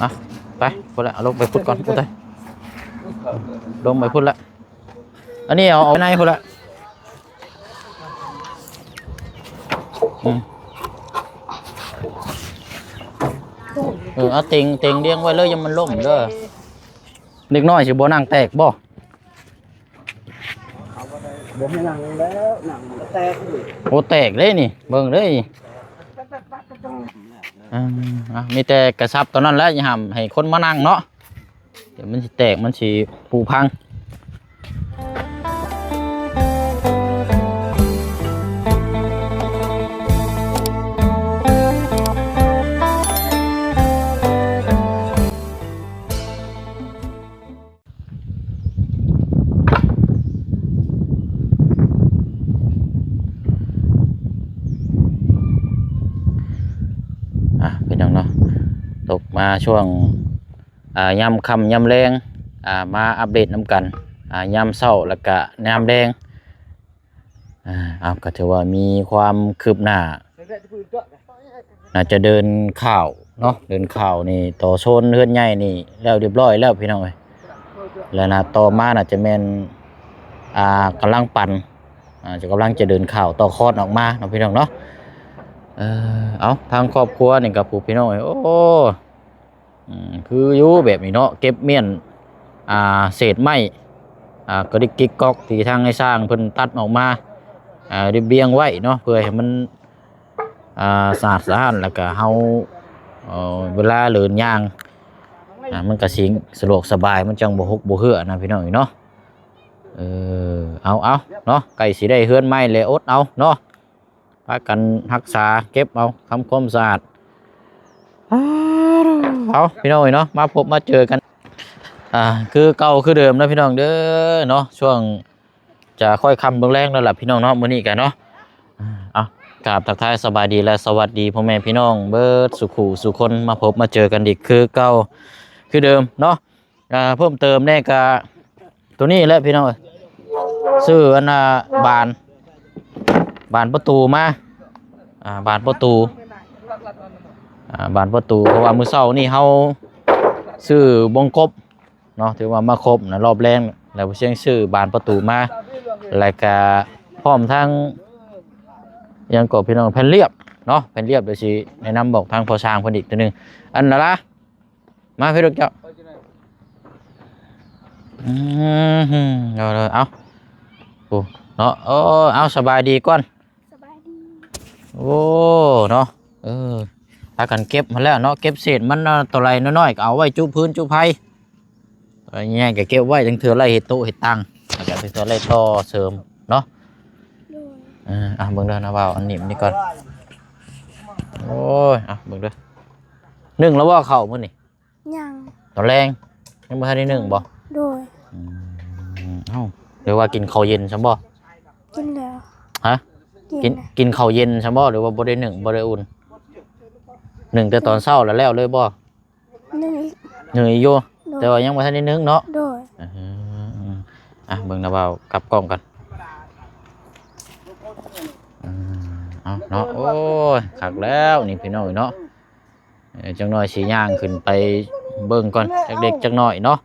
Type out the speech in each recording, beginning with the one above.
ມາ ໄປພຸ້ນລະ ເອົາລົງໄປພຸ້ນກ່ອນ. ໂອ້ຍ ຕາຍ ລົງໄປພຸ້ນລະ. ອັນນີ້ເອົາ ເອົາໃນພຸ້ນລະ. ອືມ ເອີ ເອົາເຕັງ ເຕັງລຽງໄວ້ເລີຍ ຢ່າມັນລົ້ມເດີ. ເດັກນ້ອຍຊິບໍ່ນັ່ງແຕກບໍ່? ບໍ່ໃຫ້ນັ່ງແລ້ວ ນັ່ງແຕກອີກ. ໂອ້ ແຕກເດ້ນີ້ ເບິ່ງເດ້. ອ່າ ມີແຕ່ກະຊັບຕອນນັ້ນແຫຼະ ຢ່າຫ້າມໃຫ້ຄົນມານັ່ງເນາະ. ດຽວມັນຊິແຕກ ມັນຊິຜຸພັງ. ອ່ະ ພີ່ນ້ອງເນາະ ຕົກມາຊ່ວງ ອ່າ ຍາມຄ່ຳຍາມແລງ ອ່າ ມາອັບເດດນຳກັນ ອ່າ ຍາມເຊົ້າ ແລ້ວກະຍາມແລງ. ອ່າ ເອົາ ກໍຖືວ່າມີຄວາມຄືບໜ້າ ໜ້າຈະເດີນຂ່າວເນາະ ເດີນຂ່າວນີ້ຕໍ່ໂຊນເຮືອນໃຫຍ່ນີ້ແລ້ວຮຽບຮ້ອຍແລ້ວ ພີ່ນ້ອງເອີຍ. ແລ້ວນະ ຕໍ່ມາໜ້າຈະແມ່ນ ອ່າ ກຳລັງປັ່ນ ອ່າ ຈະກຳລັງຈະເດີນຂ່າວຕໍ່ຄອນອອກມາເນາະ ພີ່ນ້ອງເນາະ. ເອີ ເອົາ ທາງຄອບຄົວນີ້ກໍ ຜູ້ ພີ່ນ້ອງເອີຍ ໂອ້ ອືມ ຄືຢູ່ແບບນີ້ເນາະ ເກັບມ້ຽນ ອ່າ ເສດໄມ້ ອ່າ ກະດິກກິກກອກ ທີ່ທາງນາຍຊ່າງເພິ່ນຕັດອອກມາ ອ່າ ລຽບລຽງໄວ້ເນາະ ເພື່ອໃຫ້ມັນ ອ່າ ສະອາດສະອ້ານ ແລ້ວກະເຮົາ ເອີ ເວລາເດີນຍ່າງ ອ່າ ມັນກະຊິສະດວກສະບາຍ ມັນຈັ່ງບໍ່ຫົກບໍ່ເຮື້ອນະ ພີ່ນ້ອງເອີຍເນາະ. ເອີ ເອົາ ເອົາເນາະ ໃກ້ຊິໄດ້ເຮືອນໃໝ່ແລ້ວ ອົດເອົາເນາະ. ພາກັນຮັກສາເກັບເອົາ ທຳຄວາມສະອາດ. ເອົາ ພີ່ນ້ອງເອີຍເນາະ ມາພົບມາເຈີກັນ ອ່າ ຄືເກົ່າຄືເດີມເນາະ ພີ່ນ້ອງເດີເນາະ. ຊ່ວງຈະຄ່ອຍຄ່ຳເບິ່ງແລງແລ້ວລະ ພີ່ນ້ອງເນາະ ມື້ນີ້ກະເນາະ. ເອົາ ກາບທັກທາຍສະບາຍດີ ແລະ ສະຫວັດດີພໍ່ແມ່ພີ່ນ້ອງເບິດສູ່ຄູ່ສູ່ຄົນ ມາພົບມາເຈີກັນອີກຄືເກົ່າຄືເດີມເນາະ. ອ່າ ເພີ່ມເຕີມແດ່ກະໂຕນີ້ແຫຼະພີ່ນ້ອງເອີຍ ຊື້ອັນນ່າ ບານ ບານປະຕູມາ ອ່າ ບານປະຕູ ອ່າ ບານປະຕູ ເພາະວ່າມື້ເຊົ້ານີ້ເຮົາຊື້ວົງກົບເນາະ ຖືວ່າມາຄົບນະ ຮອບແລງ ແລ້ວບໍ່ຊຽງຊື້ບານປະຕູມາ ແລ້ວກະພ້ອມທັງ ຫຍັງເກາະພີ່ນ້ອງ ແຜ່ນລຽບເນາະ ແຜ່ນລຽບ ດຽວຊິແນະນຳບອກທາງພໍ່ຊ່າງເພິ່ນອີກເທື່ອໜຶ່ງ. ອັນນັ້ນລະ ມາພີ່ລູກເຈົ້າ ອືມ ເອົາ ເອົາ ໂອ້ ເນາະ ເອີ ເອົາ ສະບາຍດີກ່ອນ ສະບາຍດີ ໂອ້ ເນາະ ເອີ ພາກັນເກັບຫັ້ນແຫຼະເນາະ ເກັບເສດມັນ ເອີ ໂຕໃດນ້ອຍໆ ກໍເອົາໄວ້ຈຸພື້ນຈຸໄພ ໃຫຍ່ກໍເກັບໄວ້ ຈັ່ງເທື່ອໄດ້ເຮັດໂຕະເຮັດຕັ່ງ ແລ້ວກໍຈັ່ງເທື່ອໄດ້ຕໍ່ເສີມເນາະ ໂດຍ ເອີ ອ່ະ ເບິ່ງເດີນະບ່າວ ອັນນີ້ມັນນີ້ກ່ອນ ໂອ້ຍ ອ່ະ ເບິ່ງເດີ ໜຶ້ງແລ້ວບໍ່ເຂົ້າມື້ນີ້? ຍັງ ຕອນແລງ ຍັງບໍ່ທັນໄດ້ໜຶ້ງບໍ່? ໂດຍ ອືມ ເອົ້າ ຫຼືວ່າກິນເຂົ້າເຢັນຊັ້ນບໍ່? ກິນແລ້ວ ຮະ? ກິນ ກິນ ແລ້ວ ກິນເຂົ້າເຢັນຊັ້ນບໍ່ ຫຼືວ່າບໍ່ໄດ້ໜຶ້ງ ບໍ່ໄດ້ອຸ່ນ? ໜຶ້ງແຕ່ຕອນເຊົ້າແລ້ວ ແລ້ວເລີຍບໍ່? ໜຶ້ງອີກ ໜຶ້ງອີກຢູ່ ໂດຍ ແຕ່ວ່າຍັງບໍ່ທັນໄດ້ໜຶ້ງເນາະ ໂດຍ ເອີ ອ່ະ ເບິ່ງນະບ່າວກັບກ້ອງກັນ ອືມ ເອົາເນາະ ໂອ້ຍ ຄັກແລ້ວນີ້ພີ່ນ້ອງເນາະ ເອີ ຈັກໜ້ອຍຊິຍ່າງຂຶ້ນໄປເບິ່ງກ່ອນ ຈັກເລັກຈັກນ້ອຍເນາະ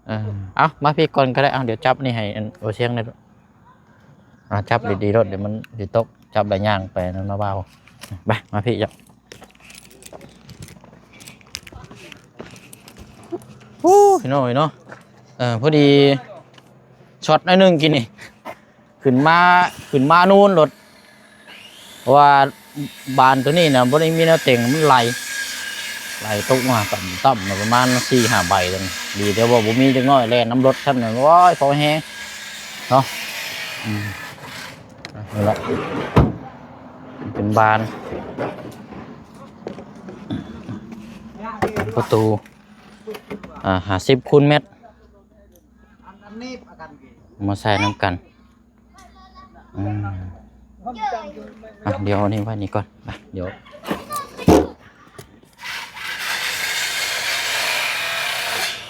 ເອີ ເອົາ ມາພີ້ກ່ອນກໍໄດ້ ເອົາ ດຽວຈັບນີ້ໃຫ້ອັນ ໂອຊຽງແດ່ ອ່າ ຈັບດີໆໂລດ ດຽວມັນຊິຕົກ ຈັບແລ້ວຍ່າງໄປນຳນະບ່າວ ໄປ ມາພີ້ເຈົ້າ ໂອ້ ພີ່ນ້ອງເອີຍເນາະ ເອີ ພໍດີຊັອດໜ້ອຍໜຶ່ງກີ້ນີ້ ຂຶ້ນມາ ຂຶ້ນມານູນໂລດ ເພາະວ່າບານໂຕນີ້ນະ ບໍ່ໄດ້ມີແນວເຕັງ ມັນໄຫຼ ໄຫຼຕົກມາຕ່ຳໆ ປະມານສີ່ຫ້າໃບ ດີແຕ່ວ່າບໍ່ມີຈັກໜ້ອຍ ແລ່ນນຳລົດຊັ້ນ ໂອ້ຍ ພໍແຮງເນາະ ອືມ ນີ້ແຫຼະ ເປັນບານ ປະຕູ ອ່າ ຫ້າສິບຄູນແມັດ ມາໃສ່ນຳກັນ ອືມ ອ່ະ ດຽວເອົານີ້ໄວ້ນີ້ກ່ອນ ດຽວ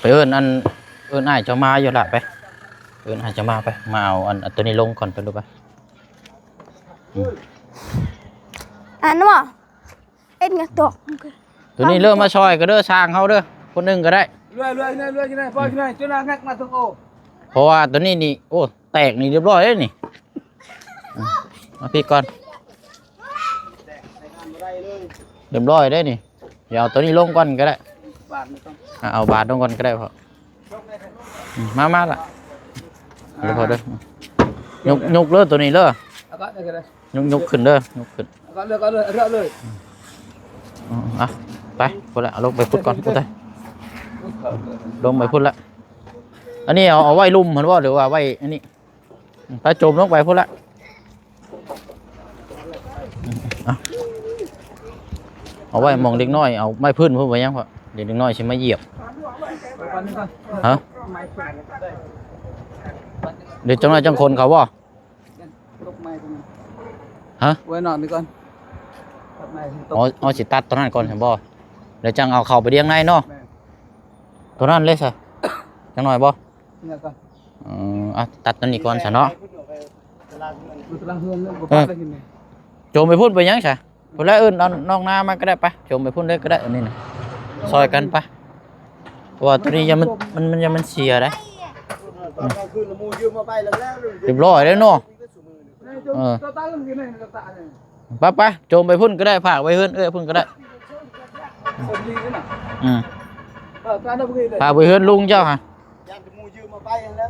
ໄປເອີ້ນອັນ ເອີ້ນອ້າຍເຈົ້າມາຢູ່ລະ ໄປ ເອີ້ນອ້າຍເຈົ້າມາ ໄປ ມາເອົາອັນ ອັນໂຕນີ້ລົງກ່ອນ ໄປລູກ ໄປ ອືມ ອັນນັ້ນບໍ່? ເອັດຫຍັງຕົກ? ຕົວນີ້ເລີ່ມມາຊ່ອຍກໍເດີ ຊ່າງເຮົາເດີ ຄົນໜຶ່ງກໍໄດ້ ເລື້ອຍໆ ເລື້ອຍໆ ເລື້ອຍໆ ເພາະວ່າຕົວນີ້ນີ້ ໂອ້ ແຕກນີ້ຮຽບຮ້ອຍເດ້ນີ້ ມາພີ້ກ່ອນ ຮຽບຮ້ອຍເດ້ນີ້ ດຽວເອົາຕົວນີ້ລົງກ່ອນກໍໄດ້ ບາດນີ້ກ່ອນ ອ່າ ເອົາບາດລົງກ່ອນກໍໄດ້ພໍ່ ອືມ ມາ ມາລະ ເດີພໍ່ເດີ ຍົກ ຍົກເລີຍຕົວນີ້ເລີຍ ເອົາກໍໄດ້ກໍໄດ້ ຍົກ ຍົກຂຶ້ນເດີ ຍົກຂຶ້ນ ເອົາກໍເລືອກ ເອົາເລີຍ ເລືອກເລີຍ ອືມ ເອົາ ໄປພຸ້ນລະ ເອົາລົງໄປພຸ້ນກ່ອນ ໂອ້ຍ ຕາຍ ລົງໄປພຸ້ນລະ ອັນນີ້ເອົາ ເອົາໄວ້ລຸ່ມຫັ້ນບໍ່ ຫຼືວ່າໄວ້ອັນນີ້? ໄປ ຈົ່ມລົງໄປພຸ້ນລະ ເອົາ ເອົາໄວ້ໝ່ອງເດັກນ້ອຍ ເອົາໄມ້ພື້ນພຸ້ນໄປຍັງ ເພາະເດັກນ້ອຍຊິມາຢຽບ ຮະ ເດີ ຈັກໜ້ອຍຈັ່ງຄົນເຂົາບໍ່? ຮະ ໄວ້ນອກນີ້ກ່ອນ ຕັດໄມ້ ອໍ ອໍ ຊິຕັດຕົວນັ້ນກ່ອນຊັ້ນບໍ່? ແລ້ວຈັ່ງເອົາເຂົ້າໄປລຽງໃນເນາະ ແມ່ນ ຕົວນັ້ນເລີຍຊະ ຈັກໜ້ອຍບໍ່? ນີ້ກ່ອນ ເອີ ເອົາ ຕັດຕົວນີ້ກ່ອນຊະເນາະ ຢູ່ຕາລາງເຮືອນ ເອີ ຈົມໄປພຸ້ນໄປຫຍັງຊະ? ພຸ້ນແຫຼະ ເອີ້ນເອົານອກນາມາກໍໄດ້ ໄປ ຈົມໄປພຸ້ນເລີຍກໍໄດ້ ອັນນີ້ນະ ຊ່ອຍກັນໄປ ເພາະວ່າຕົວນີ້ຢ້ານມັນ ມັນ ມັນ ຢ້ານມັນເສຍໄດ໋ ຮຽບຮ້ອຍເດ້ເນາະ ເອີ ໄປໆ ຈົມໄປພຸ້ນກໍໄດ້ ຝາກໄວ້ເຮືອນເອື້ອຍພຸ້ນກໍໄດ້ ອືມ ຝາກໄວ້ເຮືອນລຸງເຈົ້າຫະ ຢ້ານແຕ່ໝູ່ຢືມມາໄປຫັ້ນແຫຼະ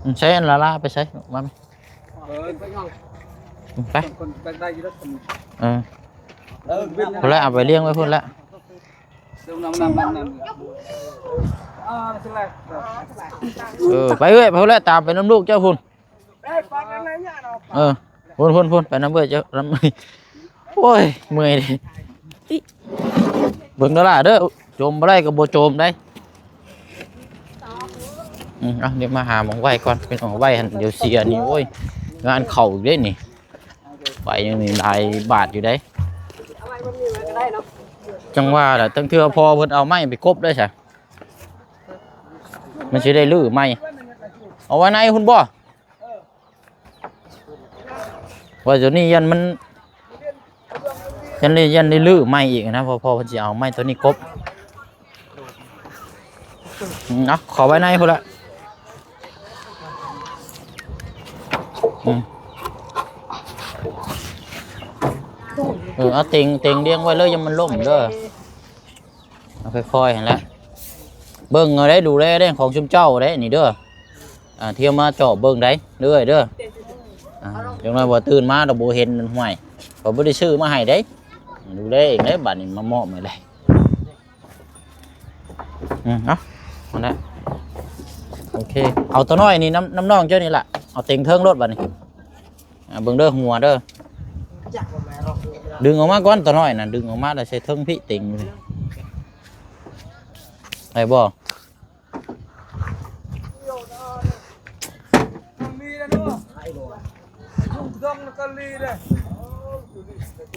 ອືມ ໃຊ້ອັນລາລາໄປໃຊ້ ມາ ເອີ ໄປເອົາ ໄປ ຄົນໄດ້ຢູ່ແລ້ວ ເອີ ເອີ ພຸ້ນລະ ເອົາໄປລ້ຽງໄວ້ພຸ້ນລະ ເອີ ໄປເອື້ອຍ ໄປພຸ້ນລະ ຕາມໄປນຳລູກເຈົ້າພຸ້ນ ເອີ ພຸ້ນໆໆ ໄປນຳເອື້ອຍເຈົ້າ ນຳ ໂອ້ຍ ເມື່ອຍເດ້ ເບິ່ງເດີຫຼ້າເດີ ຈົມບໍ່ໄດ້ກໍບໍ່ຈົມໄດ໋ ອືມ ເອົາ ດຽວມາຫາໝ່ອງໄວ້ກ່ອນ ເປັນໝ່ອງໄວ້ຫັ້ນ ດຽວເສຍນີ້ ໂອ້ຍ ງານເຂົ້າອີກເດ້ນີ້ ໄປຍັງນີ້ຫຼາຍບາດຢູ່ເດ້ ເອົາໄວ້ບ່ອນນີ້ໄວ້ກໍໄດ້ເນາະ ຈັ່ງວ່າລະ ຕັ້ງເທື່ອພໍ່ເພິ່ນເອົາໄມ້ໄປກົບໄດ້ຊະ ມັນຊິໄດ້ຮື້ໃໝ່ ເອົາໄວ້ໃນພຸ້ນບໍ່? ວ່າຕົວນີ້ຢ້ານມັນ ຢ້ານໄດ້ ຢ້ານໄດ້ຮື້ໃໝ່ອີກນະ ເພາະ ເພາະເພິ່ນຊິເອົາໄມ້ຕົວນີ້ກົບ ອືມ ເອົາ ເຂົ້າໄວ້ໃນພຸ້ນລະ ອືມ ເອີ ເອົາເຕັງ ເຕັງລຽງໄວ້ເລີຍ ຢ່າມັນລົ້ມເດີ. ເອົາຄ່ອຍໆຫັ້ນແຫຼະ ເບິ່ງເອົາໄດ໋ ດູແລໄດ໋ ຂອງຊຸມເຈົ້າໄດ໋ນີ້ເດີ ອ່າ ທ່ຽວມາຈອບເບິ່ງໄດ໋ເລື້ອຍເດີ ອ່າ ຈັກໜ້ອຍບໍ່ຕື່ນມາແລ້ວບໍ່ເຫັນ ຫ້ວຍ ຂ້ອຍບໍ່ໄດ້ຊື້ມາໃຫ້ໄດ໋ ດູແລເອງໄດ໋ ບາດນີ້ມາມອບໃຫ້ໄດ໋ ອືມ ເອົາ ນັ້ນແຫຼະ ໂອເຄ ເອົາຕົວນ້ອຍນີ້ນຳ ນຳນ້ອງເຈົ້ານີ້ລະ ເອົາເຕັງເທິງໂລດບາດນີ້. ອ່າ ເບິ່ງເດີຫົວເດີ ດຶງອອກມາກ່ອນຕົວນ້ອຍນະ ດຶງອອກມາແລ້ວໃສ່ເທິງພີ້ ເຕັງຢູ່ນີ້ ໄດ້ບໍ່?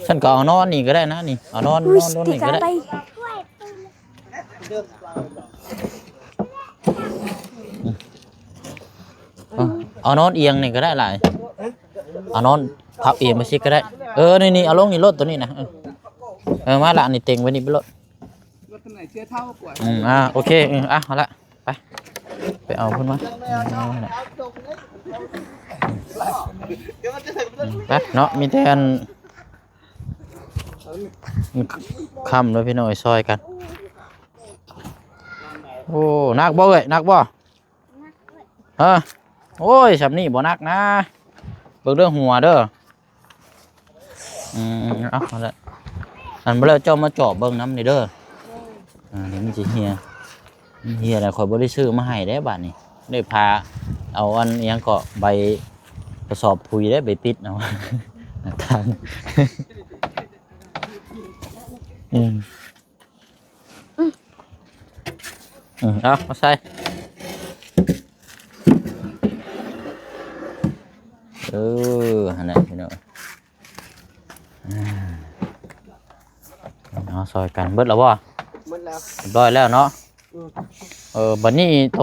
ຊັ້ນກໍເອົານອນນີ້ກໍໄດ້ນະ ນີ້ ເອົານອນ ນອນ ນອນນີ້ກໍໄດ້. ເອົາ ເອົານອນອຽງນີ້ກໍໄດ້ຫຼາຍ ເອົານອນພັບອຽງໄປຊິກໍໄດ້ ເອີ ນີ້ໆ ເອົາລົງນີ້ໂລດ ຕົວນີ້ນະ ເອີ ເອີ ມາລະ ອັນນີ້ເຕັງໄວ້ນີ້ໄປໂລດ ອືມ ອ່າ ໂອເຄ ເອີ ອ່ະ ເອົາລະ ໄປ ໄປເອົາເພິ່ນມາ ເອົາລະ ອືມ ໄປເນາະ ມີແຕ່ອັນ ຄ່ຳແລ້ວພີ່ນ້ອງເອີຍ ຊ່ອຍກັນ ໂອ້ ໜັກບໍ່ເອີຍ ໜັກບໍ່? ຮະ ໂອ້ຍ ຊ່ຳນີ້ບໍ່ໜັກນະ ເບິ່ງເດີຫົວເດີ ອືມ ເອົາ ເອົາລະ ອັນບໍ່ແລ້ວເຈົ້າມາຈອບເບິ່ງນຳນີ້ເດີ ອ່າ ດຽວມັນຊິເຫ່ຍ ມັນເຫ່ຍແລ້ວຂ້ອຍບໍ່ໄດ້ຊື້ມາໃຫ້ເດ້ບາດນີ້ ໄດ້ພາເອົາອັນຫຍັງເກາະ ໃບກະສອບປຸຍເດ້ ໄປປິດເອົາທາງ ອືມ. ອືມ ເອົາ ມາໃສ່ ເອີ ຫັ້ນແຫຼະພີ່ນ້ອງ ເອົາ ຊ່ອຍກັນ ເບິດແລ້ວບໍ່? ເບິດແລ້ວ ຮຽບຮ້ອຍແລ້ວເນາະ ອືມ ເອີ ບັດນີ້ໂຕ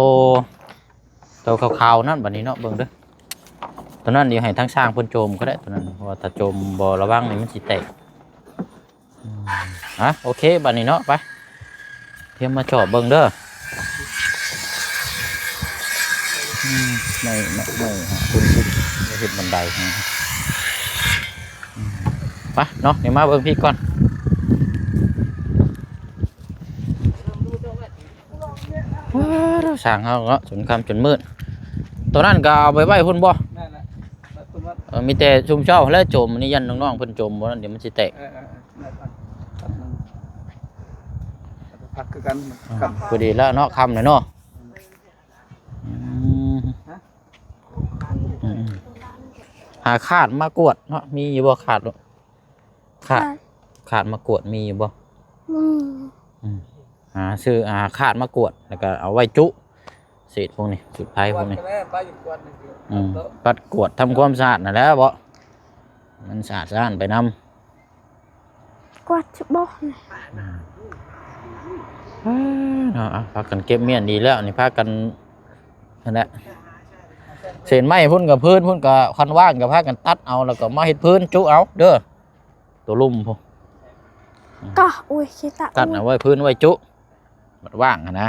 ໂຕຂາວໆນັ້ນ ບັດນີ້ເນາະ ເບິ່ງເດີ ໂຕນັ້ນດຽວໃຫ້ທາງຊ່າງເພິ່ນໂຈມກໍໄດ້ ໂຕນັ້ນ ເພາະວ່າຖ້າໂຈມບໍ່ລະວັງນີ້ມັນຊິແຕກ. ອືມ ອ່ະ ໂອເຄ ບັດນີ້ເນາະ ໄປ ຕຽມມາຈອບເບິ່ງເດີ. ອືມ ໄມ້ ໄມ້ ໄມ້ ຫາຄົນຄຸດ ເຮັດບັນໄດໃຫ້. ອືມ ໄປເນາະ ດຽວມາເບິ່ງພີ້ກ່ອນ. ວ້າວ ຊ່າງເຮົາເນາະ ຈົນຄ່ຳຈົນມືດ. ໂຕນັ້ນກໍເອົາໄປໄວ້ພຸ້ນບໍ່? ແມ່ນແຫຼະ ໄວ້ພຸ້ນໝົດ. ເອີ ມີແຕ່ຊຸມເຈົ້າແຫຼະຈົມ ອັນນີ້ຢ້ານນ້ອງໆເພິ່ນຈົມບໍ່ນັ້ນ ດຽວມັນຊິແຕກ. ເອີ ເອີ ເອີ ແມ່ນ ພັກຄືກັນ ອືມ ຄ່ຳ ພໍດີແລ້ວເນາະ ຄ່ຳແລ້ວເນາະ. ອືມ ຮະ? ອືມ ຫາຄາດມາກວດເນາະ ມີຢູ່ບໍ່ຄາດ? ຄາດ ຄາດ ຄາດມາກວດມີຢູ່ບໍ່? ມີ. ອືມ ຫາຊື້ ຫາຄາດມາກວດ ແລ້ວກໍເອົາໄວ້ຈຸເສດພວກນີ້ ສູດໄພພວກນີ້. ກວດກໍໄດ້ ໄປຢູ່ກວດນີ້. ອືມ ກວດ ປັດກວດທຳຄວາມສະອາດນັ້ນແຫຼະເບາະ ມັນສະອາດສະອ້ານໄປນຳ. ກວດຊິບໍ່? ອືມ ເອີ ເນາະ ເອົາ ພາກັນເກັບມ້ຽນ ດີແລ້ວນີ້ ພາກັນ ຫັ້ນແຫຼະ ເສັ້ນໄມ້ພຸ້ນກັບພື້ນພຸ້ນກໍ ຄັນວ່າງກໍພາກັນຕັດເອົາ ແລ້ວກໍມາເຮັດພື້ນຈຸເອົາເດີ ຕົວລຸ່ມພຸ້ນ. ກໍ ໂອ້ຍ ຂີ້ຕາ ຕັດເອົາໄວ້ພື້ນໄວ້ຈຸ ບັດວ່າງຫັ້ນນະ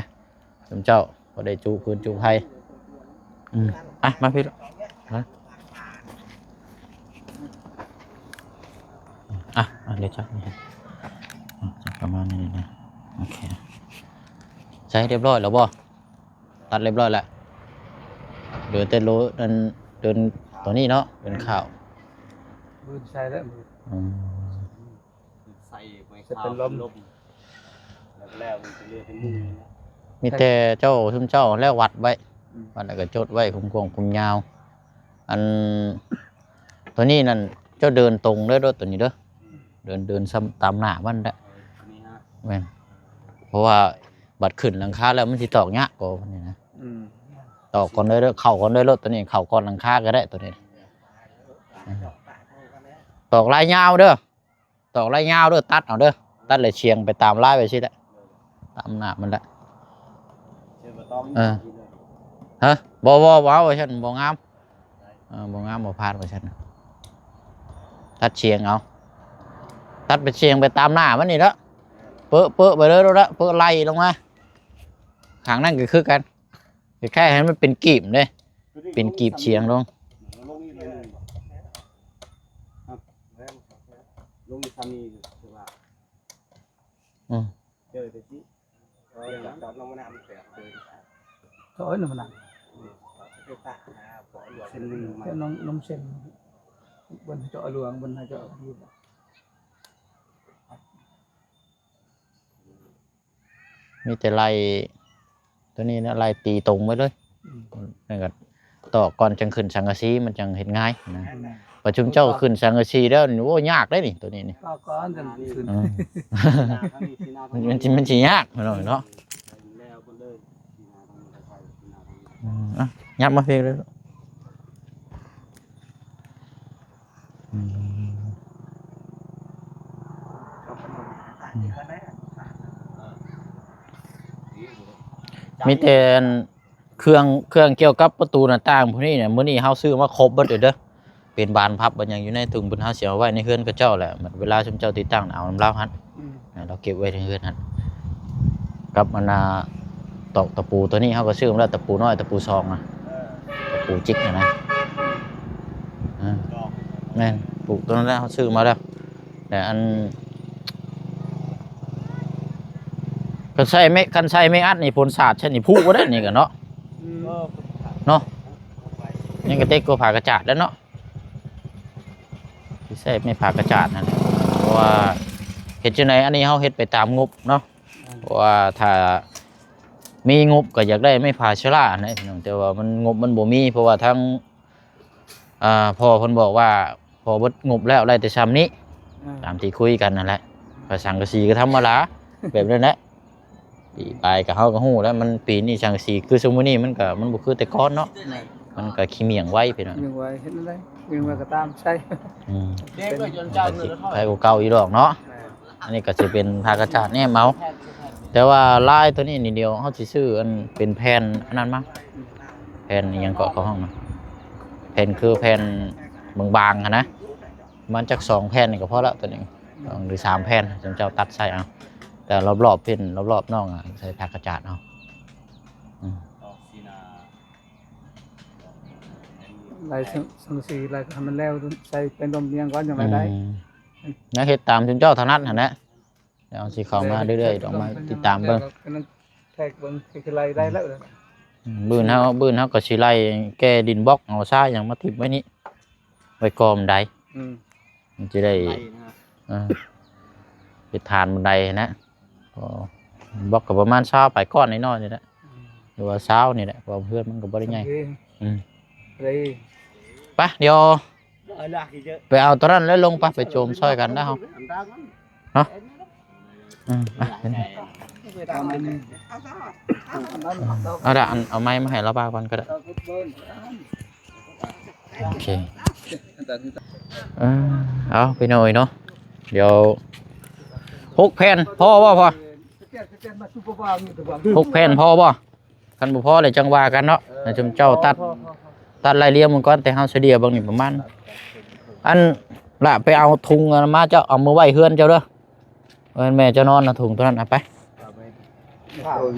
ຊຸມເຈົ້າບໍ່ໄດ້ຈຸພື້ນຈຸໄພ. ອືມ ອ່ະ ມາພີ້ລູກ ມາ ອ່ະ ອ່ະ ດຽວຈັບນີ້ ອ່ະ ຈັບປະມານນີ້ນະ. ໂອເຄ ໃສ່ຮຽບຮ້ອຍແລ້ວບໍ່? ຕັດຮຽບຮ້ອຍແລ້ວ ເຫຼືອແຕ່ໂລ ອັນ ເດີນຕົວນີ້ເນາະ ເດີນຂາວ ມືໃສ່ແລ້ວ ມື ອືມ ໃສ່ໄວ້ ໃສ່ເປັນລົມ ລົມ ແລ້ວກໍແລ້ວ ມັນຊິເຫຼືອແຕ່ມື. ອືມ ມີແຕ່ເຈົ້າ ຊຸມເຈົ້າແລ້ວວັດໄວ້ ອືມ ວັດແລ້ວກໍຈົດໄວ້ ຄຸມກວ້າງຄຸມຍາວ. ອັນ ຕົວນີ້ນັ້ນ ເຈົ້າເດີນຕົງເດີ ລົດຕົວນີ້ເດີ ອືມ ເດີນ ເດີນຊຳຕາມໜ້າມັນແຫຼະ. ເອີ ຕົວນີ້ຮະ ແມ່ນ ເພາະວ່າບັດຂຶ້ນຫຼັງຄາແລ້ວ ມັນຊິຕອກຍາກກວ່ານີ້ນະ. ອືມ ຕອກກ່ອນເດີ ເຂົ້າກ່ອນເດີ ລົດຕົວນີ້ ເຂົ້າກ່ອນຫຼັງຄາກໍໄດ້ຕົວນີ້. ອືມ ຕອກລາຍຍາວເດີ ຕອກລາຍຍາວເດີ ຕັດເອົາເດີ ຕັດແລ້ວສຽງໄປຕາມລາຍໄປຊີ້ແຫຼະ ຕາມໜ້າມັນແຫຼະ. ເອີ ຮະ ບໍ່ ບໍ່ ບໍ່ເອົາ ວ່າຊັ້ນ ບໍ່ງາມ ເອີ ບໍ່ງາມ ບໍ່ຜ່ານ ວ່າຊັ້ນ. ຕັດສຽງເອົາ ຕັດເປັນສຽງໄປຕາມໜ້າມັນນີ້ລະ ເປີະ ເປີະໄປເລີຍລະ ເປີະໄລ່ລົງມາ. ຂ້າງນັ້ນກໍຄືກັນ ຄ້າຍໆໃຫ້ມັນເປັນກີບເດ້ ເປັນກີບສຽງລົງ. ລົງອີກຊຳນີ້ຄືວ່າ ອືມ ເຈີໄປຊິ ເອີ ຈອດລົງມານ້ຳແຕກເລີຍ ເຈາະລົງມານ້ຳ ເສັ້ນໜຶ່ງ ເຈາະລົງ ລົງເສັ້ນ ເບິ່ງເຈາະຫຼວງ ເບິ່ງໃຫ້ເຈາະດີ. ມີແຕ່ໄລ່ຕົວນີ້ນະ ໄລ່ຕີຕົງໄວ້ເລີຍ. ອືມ ແລ້ວກໍຕອກກ່ອນຈັ່ງຂຶ້ນສັງກະສີ ມັນຈັ່ງເຮັດງ່າຍນະ. ອືມ ປະຊຸມເຈົ້າຂຶ້ນສັງກະສີແລ້ວນີ້ ໂອ້ ຍາກເດ້ນີ້ ຕົວນີ້ນີ້ ຕອກກ່ອນຈັ່ງຂຶ້ນ. ອືມ ມັນຊິ ມັນຊິຍາກພີ່ນ້ອງເນາະ. ອືມ ອ່ະ ຫຍັບມາພີ້ເລີຍ. ອືມ ອືມ ມີແຕ່ອັນ ເຄື່ອງ ເຄື່ອງກ່ຽວກັບປະຕູໜ້າຕ່າງພວກນີ້ນະ ມື້ນີ້ເຮົາຊື້ມາຄົບເບິດເລີຍເດີ ເປັນບານພັບ ເປັນຫຍັງຢູ່ໃນຖົງເພິ່ນ ເຮົາຊິເອົາໄວ້ໃນເຮືອນເຂົາເຈົ້າແຫຼະ ເວລາຊຸມເຈົ້າຕິດຕັ້ງນະ ເອົານຳລາວຫັ້ນ. ອືມ ເອີ ລາວເກັບໄວ້ໃນເຮືອນຫັ້ນ ກັບອັນນ່າ ຕອກຕະປູຕົວນີ້ ເຮົາກໍຊື້ມາແລ້ວ ຕະປູນ້ອຍ ຕະປູສອງນະ ຕະປູຈິກຫັ້ນນະ. ເອີ ແມ່ນ ປູກຕົວນັ້ນແຫຼະ ເຮົາຊື້ມາແລ້ວ ແຕ່ອັນ ຄັນໃຊ້ໄມ້ ຄັນໃຊ້ໄມ້ອັດນີ້ ຝົນສາດໃສ່ນີ້ ຜຸບໍ່ໄດ້ນີ້ກໍເນາະ. ອືມ ເນາະ ຍັງກະເຕັກກວ່າຜ້າກະຈາດແລ້ວເນາະ. ຊິໃຊ້ໄມ້ຜ້າກະຈາດຫັ້ນແຫຼະ ເພາະວ່າເຮັດຈັ່ງໃດ ອັນນີ້ເຮົາເຮັດໄປຕາມງົບເນາະ. ແມ່ນ ເພາະວ່າຖ້າມີງົບກໍຢາກໄດ້ໄມ້ຜ້າເຊື້ອລາຫັ້ນແຫຼະພີ່ນ້ອງ ແຕ່ວ່າມັນ ງົບມັນບໍ່ມີ ເພາະວ່າທາງ ອ່າ ພໍ່ເພິ່ນບອກວ່າ ພໍເບິດງົບແລ້ວ ໄດ້ແຕ່ຊ່ຳນີ້ ອ່າ ຕາມທີ່ຄຸຍກັນນັ້ນແຫຼະ. ພາສັງກະສີກໍທຳມະດາ ແບບນັ້ນແຫຼະ. ປີປາຍກໍເຮົາກໍຮູ້ແລ້ວ ມັນປີນີ້ສັງກະສີຄືຊຸມມື້ນີ້ ມັນກໍ ມັນບໍ່ຄືແຕ່ກ່ອນເນາະ. ແມ່ນ ມັນກໍຂີ້ໝ້ຽງໄວພີ່ນ້ອງ ຍັງໄວ ເຮັດແນວໃດ ຍັງວ່າກໍຕາມໃຊ້. ອືມ ເດັກກໍຈົນເຈົ້າ ມັນກໍຊິໄວກວ່າເກົ່າຢູ່ດອກເນາະ. ແມ່ນ ອັນນີ້ກໍຊິເປັນຜ້າກະຈາດແນມເອົາ ແຕ່ວ່າລາຍຕົວນີ້ນີ້ ດຽວເຮົາຊິຊື້ອັນເປັນແຜ່ນອັນນັ້ນມາ ແຜ່ນອີ່ຫຍັງເກາະ ເຂົາຮ້ອງນະ ແຜ່ນຄືແຜ່ນບາງໆຫັ້ນນະ ປະມານຈັກສອງແຜ່ນນີ້ກໍພໍລະ ຕົວນີ້ ສອງຫຼືສາມແຜ່ນ ເຈົ້າຕັດໃສ່ເອົາ ແຕ່ລອບໆເປັນ ລອບໆນ້ອງໃສ່ຜ້າກະຈາດເອົາ. ອືມ ໄລ່ສັງ ສັງກະສີ ໄລ່ໃຫ້ມັນແລ້ວ ໃສ່ເປັນດອມຮຽງກ່ອນ ຈັ່ງໄດ້. ອືມ ຍັງເຮັດຕາມເຈົ້າຖະໜັດຫັ້ນແຫຼະ. ດຽວຊິເຂົ້າມາເລື້ອຍໆ ດອກ ມາຕິດຕາມເບິ່ງ ແທກເບິ່ງ ຊິໄລ່ໄດ້ແລ້ວ. ອືມ ບືນເຮົາ ບືນເຮົາກໍຊິໄລ່ແກ່ດິນບລັອກ ເອົາຊາຫຍັງມາຖິ້ມໄວ້ນີ້ ໄວ້ກ່ອບັນໄດ. ອືມ ມັນຈະໄດ້ ໄລ່ນະ ເອີ ເຮັດຖານບັນໄດນະ. ກໍບລັອກກໍປະມານຊາວປາຍກ້ອນນ້ອຍໆນີ້ແຫຼະ ອືມ ຫຼືວ່າຊາວນີ້ແຫຼະ ເພາະເຮືອນມັນກໍບໍ່ໄດ້ໃຫຍ່. ໂອເຄ ອືມ ເລີຍ ໄປ ດຽວ ໄປເອົາຕົວນັ້ນແລ້ວລົງ ໄປ ໄປໂຈມຊ່ອຍກັນນະເຮົາເນາະ. ອືມ ອ່ະ ເອົາລະ ອັນ ເອົາໄມ້ມາໃຫ້ລາວບາກກ່ອນກໍໄດ້. ໂອເຄ ເອີ ເອົາ ພີ່ນ້ອງເອີຍເນາະ ດຽວ ຫົກແຜ່ນພໍບໍ່ພໍ່? ຫົກແຜ່ນພໍບໍ່? ຄັນບໍ່ພໍແລ້ວຈັ່ງວ່າກັນເນາະ ໃຫ້ຊຸມເຈົ້າຕັດ ຕັດໄລ່ລຽງມັນກ່ອນ ແຕ່ເຮົາສະເດຍເບິ່ງນີ້ປະມານ ອັນລະ ໄປເອົາທຸງອັນນັ້ນມາ ເຈົ້າເອົາມາໄວ້ເຮືອນເຈົ້າເດີ ເອີ ແມ່ເຈົ້ານອນນະ ທຸງຕົວນັ້ນເອົາໄປ. ອືມ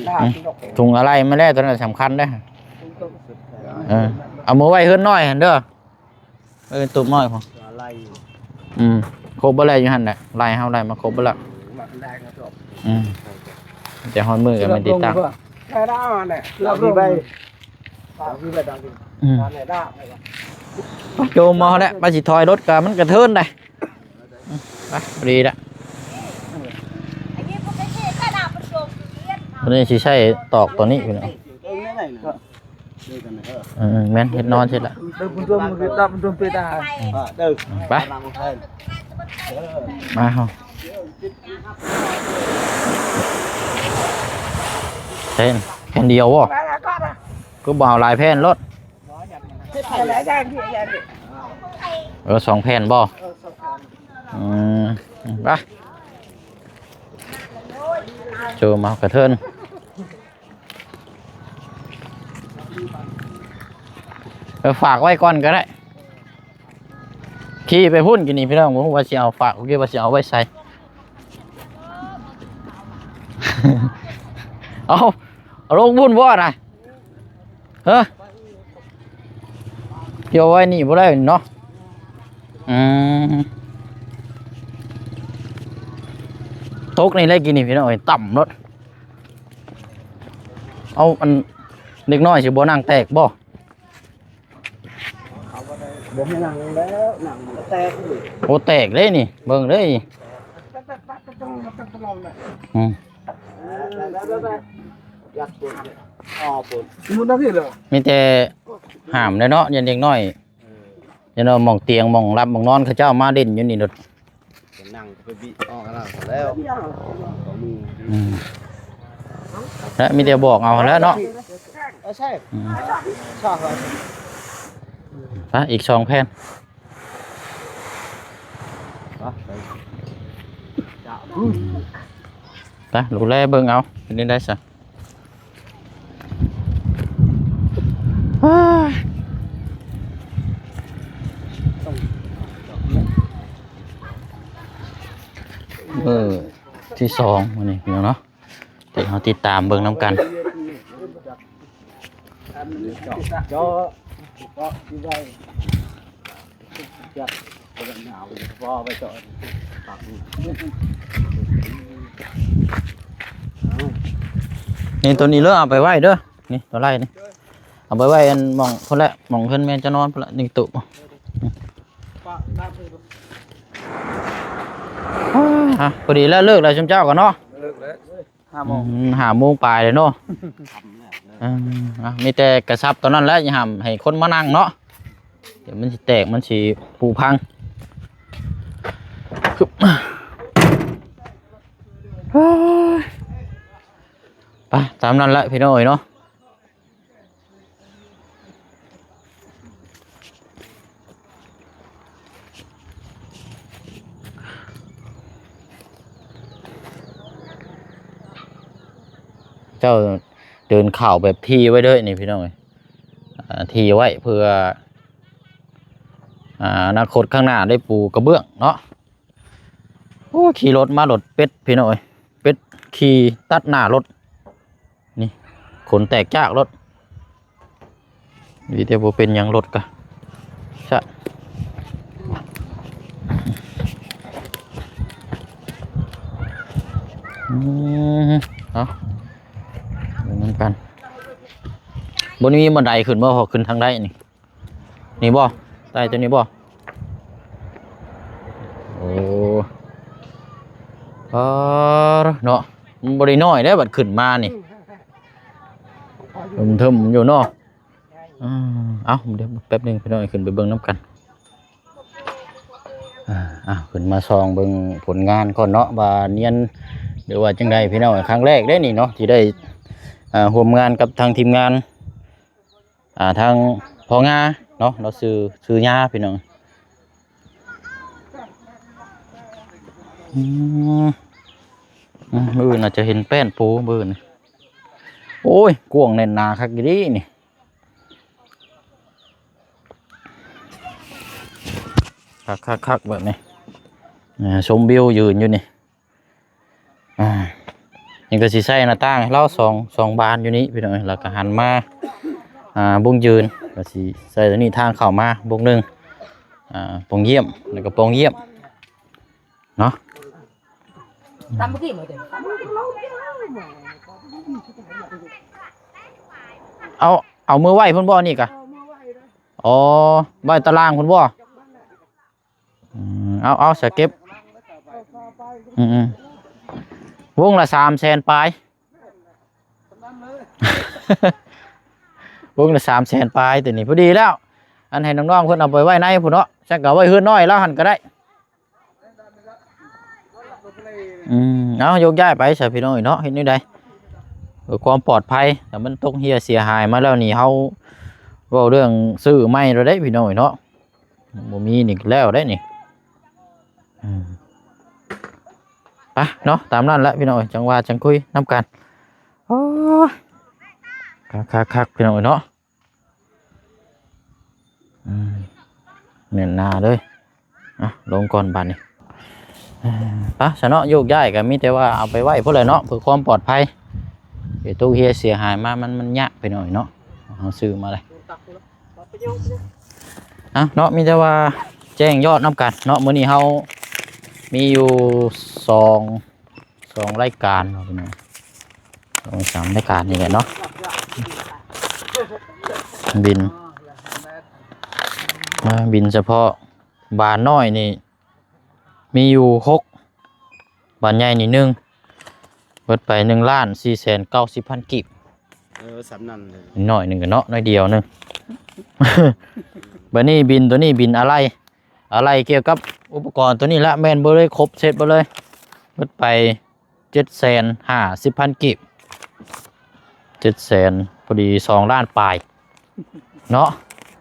ທຸງອາໄຫຼ່ມາແລ້ວ ຕົວນັ້ນສຳຄັນເດ້. ເອີ ເອົາມາໄວ້ເຮືອນນ້ອຍຫັ້ນເດີ. ເອີ ຕູບນ້ອຍພຸ້ນ ອາໄຫຼ່. ອືມ ຄົບເບິດແລ້ວ ຢູ່ຫັ້ນແຫຼະ ໄລ່ເຮົາໄລ່ມາຄົບເບິດແລ້ວ. ອືມ ແຕ່ຮອດມື້ກໍແມ່ນຕິດຕັ້ງ. ອືມ ໂຈມເອົາແຫຼະ ວ່າຊິຖອຍລົດກໍມັນກະເທີນໄດ໋. ອືມ ໄປ ພໍດີລະ ອັນນີ້ຊິໃຊ້ຕອກຕົວນີ້ພີ່ນ້ອງ. ເອີ ແມ່ນ ເຮັດນອນເສັດລະ ໄປ ມາເຮົາ ແຜ່ນ ແຜ່ນດຽວບໍ່? ຄືບໍ່ເອົາຫຼາຍແຜ່ນໂລດ. ເອີ ສອງແຜ່ນບໍ່? ອືມ ໄປ ໂຈມເອົາກະເທີນ. ເອີ ຝາກໄວ້ກ່ອນກໍໄດ້ ຂີ່ໄປພຸ້ນກິນນີ້ພີ່ນ້ອງ ບໍ່ຮູ້ວ່າຊິເອົາ ຝາກ ບໍ່ຮູ້ວ່າຊິເອົາໄວ້ໃສ. ເອົາ ເອົາລົງພຸ້ນບໍ່ນະ? ເອີ ດຽວໄວ້ນີ້ບໍ່ໄດ້ເນາະ. ອືມ ຕົກນີ້ແຫຼະກິນນີ້ພີ່ນ້ອງເອີຍ ຕ່ຳໂລດ. ເອົາ ອັນເດັກນ້ອຍຊິບໍ່ນັ່ງແຕກບໍ່? ບໍ່ໃຫ້ນັ່ງແລ້ວ ນັ່ງແຕກ. ໂອ້ ແຕກເດ້ນີ້ ເບິ່ງເດ້. ອືມ ມີແຕ່ຫ້າມແຫຼະເນາະ ຢ້ານເດັກນ້ອຍ ເອີ ຢ້ານວ່າໝ່ອງຕຽງ ໝ່ອງຫຼັບ ໝ່ອງນອນ ເຂົາເຈົ້າມາຫຼິ້ນຢູ່ນີ້ໂລດ. ນັ່ງໄປບິອອກອັນນັ້ນແລ້ວ. ອືມ ແລະ ມີແຕ່ບອກເອົາແລ້ວເນາະ. ອືມ ໄປ ອີກສອງແຜ່ນ. ໄປ ດູແລເບິ່ງເອົາ ເປັນຈັ່ງໃດຊະ. ມື້ທີສອງມື້ນີ້ພີ່ນ້ອງເນາະ ທີ່ເຮົາຕິດຕາມເບິ່ງນຳກັນ. ນີ້ ໂຕນີ້ເລີຍ ເອົາໄປໄວ້ເດີ ນີ້ ໂຕໄລ່ນີ້ ເອົາໄປໄວ້ອັນໝ່ອງພຸ້ນແຫຼະ ໝ່ອງເຮືອນແມ່ເຈົ້ານອນພຸ້ນແຫຼະ ນີ້ ຕູ້. ອ່າ ພໍດີແລ້ວ ເລີກແລ້ວຊຸມເຈົ້າກໍເນາະ. ເລີກແລ້ວ ຫ້າໂມງ ອືມ ຫ້າໂມງປາຍແລ້ວເນາະ. ເອີ ອ່າ ມີແຕ່ກະຊັບຕອນນັ້ນແຫຼະ ຢ່າຫ້າມໃຫ້ຄົນມານັ່ງເນາະ ດຽວມັນຊິແຕກ ມັນຊິຜຸພັງ. ໄປ ຕາມນັ້ນແຫຼະພີ່ນ້ອງເອີຍເນາະ. ເຈົ້າເດີນຂ່າວແບບທີ່ໄວ້ເດີນີ້ພີ່ນ້ອງເອີຍ ອ່າ ທີ່ໄວ້ເພື່ອ ອ່າ ອະນາຄົດຂ້າງໜ້າໄດ້ປູກະເບື້ອງເນາະ. ໂອ້ ຂີ່ລົດມາ ລົດເປັດພີ່ນ້ອງເອີຍ ເປັດຂີ່ຕັດໜ້າລົດ ນີ້ ຂົນແຕກຈາກລົດ. ດີແຕ່ບໍ່ເປັນຫຍັງ ລົດກະຊະ ອືມ ເອົາ ເບິ່ງນຳກັນ. ບໍ່ໄດ້ມີບັນໄດຂຶ້ນບໍ່? ເພາະຂຶ້ນທາງໃດນີ້? ນີ້ບໍ່? ໃຕ້ຕົວນີ້ບໍ່? ໂອ້ ເອີ ເນາະ ມັນບໍ່ໄດ້ນ້ອຍເດ້ ບັດຂຶ້ນມານີ້ ເທິມໆຢູ່ເນາະ. ອືມ ເອົ້າ ດຽວແປັບໜຶ່ງພີ່ນ້ອງ ຂຶ້ນໄປເບິ່ງນຳກັນ. ອ່າ ອ່າ ຂຶ້ນມາສ່ອງເບິ່ງຜົນງານກ່ອນເນາະ ວ່ານຽນ ຫຼືວ່າຈັ່ງໃດພີ່ນ້ອງ. ຄັ້ງແລກເດ້ນີ້ເນາະ ທີ່ໄດ້ ອ່າ ຮ່ວມງານກັບທາງທີມງານ ອ່າ ທາງພໍ່ງາເນາະ ລາວຊື່ ຊື່ຍາພີ່ນ້ອງ. ອືມ ອືມ ມື້ອື່ນອາດຈະເຫັນແປ້ນປູມື້ອື່ນ. ໂອ້ຍ ກວ້າງແໜ້ນໜາຄັກອີ່ຫຼີນີ້. ຄັກໆໆ ແບບນີ້ ອ່າ ຊົມວິວຢືນຢູ່ນີ້. ອ່າ ນີ້ກໍຊິໃສ່ໜ້າຕ່າງໃຫ້ລາວສອງ ສອງບານຢູ່ນີ້ພີ່ນ້ອງເອີຍ ແລ້ວກໍຫັນມາ ອ່າ ບົງຢືນ ກໍຊິໃສ່ຕົວນີ້ທາງເຂົ້າມາບົງໜຶ່ງ ອ່າ ປ່ອງຢ້ຽມ ແລ້ວກໍປ່ອງຢ້ຽມເນາະ. ເອົາ ເອົາມືໄວ້ພຸ້ນບໍ່ ອັນນີ້ກະ? ອໍ ໄວ້ຕາລ່າງພຸ້ນບໍ່? ອືມ ເອົາ ເອົາ ສະເກັບ ອືມໆ ວົງລະສາມແສນປາຍ ວົງລະສາມແສນປາຍ ຕົວນີ້ພໍດີແລ້ວ. ອັນໃຫ້ນ້ອງໆເພິ່ນເອົາໄປໄວ້ໃນພຸ້ນເນາະ ຊັ້ນກໍເອົາໄວ້ເຮືອນນ້ອຍລາວຫັ້ນກໍໄດ້. ອືມ ເອົາ ໂຍກຍ້າຍໄປຊະພີ່ນ້ອງເອີຍເນາະ ເຮັດແນວໃດ ເພື່ອຄວາມປອດໄພ. ຖ້າມັນຕົກເຮ່ຍເສຍຫາຍມາແລ້ວນີ້ ເຮົາເວົ້າເລື່ອງຊື້ໃໝ່ແລ້ວເດ້ພີ່ນ້ອງເອີຍເນາະ ບໍ່ມີນີ້ແລ້ວເດ້ນີ້. ອືມ ໄປເນາະ ຕາມນັ້ນແຫຼະພີ່ນ້ອງເອີຍ ຈັ່ງວ່າຈັ່ງຄຸຍນຳກັນ. ໂອ້ ຄັກໆໆ ພີ່ນ້ອງເອີຍເນາະ. ອືມ ແໜ້ນໜາເລີຍ. ອ່ະ ລົງກ່ອນບາດນີ້. ເອີ ໄປຊະເນາະ ໂຍກຍ້າຍກໍມີແຕ່ວ່າເອົາໄປໄວ້ພຸ້ນແຫຼະເນາະ ເພື່ອຄວາມປອດໄພ. ໄປຕົກເຮ່ຍເສຍຫາຍມາ ມັນ ມັນຍາກໄປໜ້ອຍເນາະ ເຮົາຊື້ມາເລີຍ. ເອົາເນາະ ມີແຕ່ວ່າແຈ້ງຍອດນຳກັນເນາະ. ມື້ນີ້ເຮົາມີຢູ່ສອງ ສອງລາຍການເນາະພີ່ນ້ອງ ສອງສາມລາຍການນີ້ແຫຼະເນາະ. ບິນ ມາບິນສະເພາະບານນ້ອຍນີ້ ມີຢູ່ຫົກ ບານໃຫຍ່ນີ້ໜຶ່ງ ເບິດໄປໜຶ່ງລ້ານສີ່ແສນເກົ້າສິບພັນກີບ. ເອີ ສ່ຳນັ້ນເລີຍ ໜ້ອຍໜຶ່ງກະເນາະ ໜ້ອຍດຽວໜຶ່ງ. ບາດນີ້ບິນຕົວນີ້ ບິນອາໄຫຼ່ ອາໄຫຼ່ກ່ຽວກັບອຸປະກອນຕົວນີ້ລະ ແມ່ນເບິດເລີຍ ຄົບເຊັດເບິດເລີຍ ເບິດໄປເຈັດແສນຫ້າສິບພັນກີບ. ເຈັດແສນ ພໍດີສອງລ້ານປາຍເນາະ.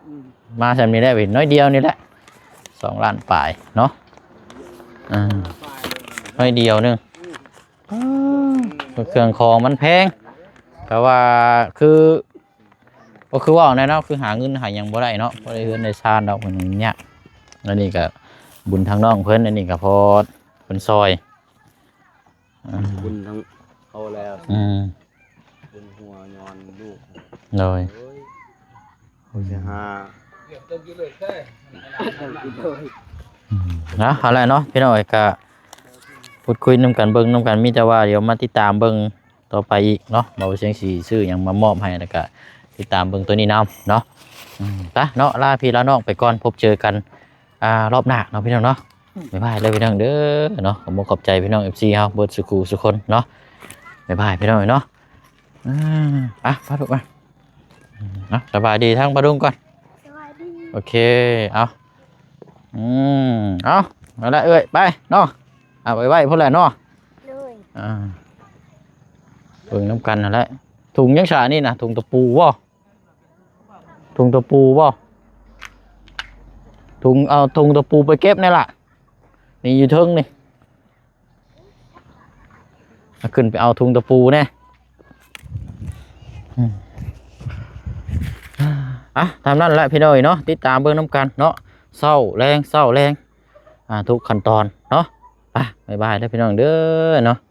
ອືມ ມາສ່ຳນີ້ແຫຼະ ເຫັນໜ້ອຍດຽວນີ້ແຫຼະ ສອງລ້ານປາຍເນາະ. ອ່າ ໜ້ອຍດຽວໜຶ່ງ. ເຄື່ອງຂອງມັນແພງ ແຕ່ວ່າຄື ກໍຄືເວົ້າແຫຼະເນາະ ຄືຫາເງິນຫາຫຍັງບໍ່ໄດ້ເນາະ ບໍ່ໄດ້ເຮືອນໄດ້ຊານດອກ ມັນຍາກ. ອັນນີ້ກໍບຸນທາງນ້ອງເພິ່ນ ອັນນີ້ກໍພໍເພິ່ນຊ່ອຍ. ອ່າ ບຸນທັງເຮົາແລ້ວ ອືມ ບຸນຫົວຍ້ອນລູກ ໂດຍ ໂອ້ຍ ໂອ້ຍ ຈະຫາ ອືມ ນະ ເອົາແຫຼະເນາະ ພີ່ນ້ອງເອີຍ ກະພູດຄຸຍນຳກັນ ເບິ່ງນຳກັນ ມີແຕ່ວ່າດຽວມາຕິດຕາມເບິ່ງຕໍ່ໄປອີກເນາະ ວ່າບໍ່ຊຽງຊິຊື້ຫຍັງມາມອບໃຫ້ ແລ້ວກະຕິດຕາມເບິ່ງໂຕນີ້ນຳເນາະ. ອືມ ໄປເນາະ ລາພີ່ລານ້ອງໄປກ່ອນ ພົບເຈີກັນ ອ່າ ຮອບໜ້າເນາະ ພີ່ນ້ອງເນາະ. ອືມ ບາຍບາຍເດີພີ່ນ້ອງເດີເນາະ. ຂອບອົກຂອບໃຈພີ່ນ້ອງເອັຟຊີເຮົາເບິດສູ່ຄູ່ສູ່ຄົນເນາະ. ບາຍບາຍພີ່ນ້ອງເນາະ. ອືມ ອ່ະ ພາລູກມາ ເນາະ. ສະບາຍດີທາງປ້າລຸງກ່ອນ. ສະບາຍດີ. ໂອເຄ ເອົາ ອືມ ເອົາ ມາລະເອື້ອຍ ໄປເນາະ. ເອົາໄປໄວ້ພຸ້ນແຫຼະເນາະ. ໂດຍ ອ່າ ເບິ່ງນຳກັນຫັ້ນແຫຼະ. ຖົງຫຍັງຊະນີ້ນະ? ຖົງຕະປູບໍ່? ຖົງຕະປູບໍ່? ຖົງ ເອົາຖົງຕະປູໄປເກັບແດ່ລະ. ນີ້ຢູ່ເທິງນີ້ ຂຶ້ນໄປເອົາຖົງຕະປູແດ່. ອືມ ອ່ະ ຕາມນັ້ນແຫຼະພີ່ນ້ອງເນາະ. ຕິດຕາມເບິ່ງນຳກັນເນາະ ເຊົ້າແລງ ເຊົ້າແລງ ອ່າ ທຸກຂັ້ນຕອນເນາະ. ໄປ ບາຍບາຍເດີພີ່ນ້ອງເດີເນາະ.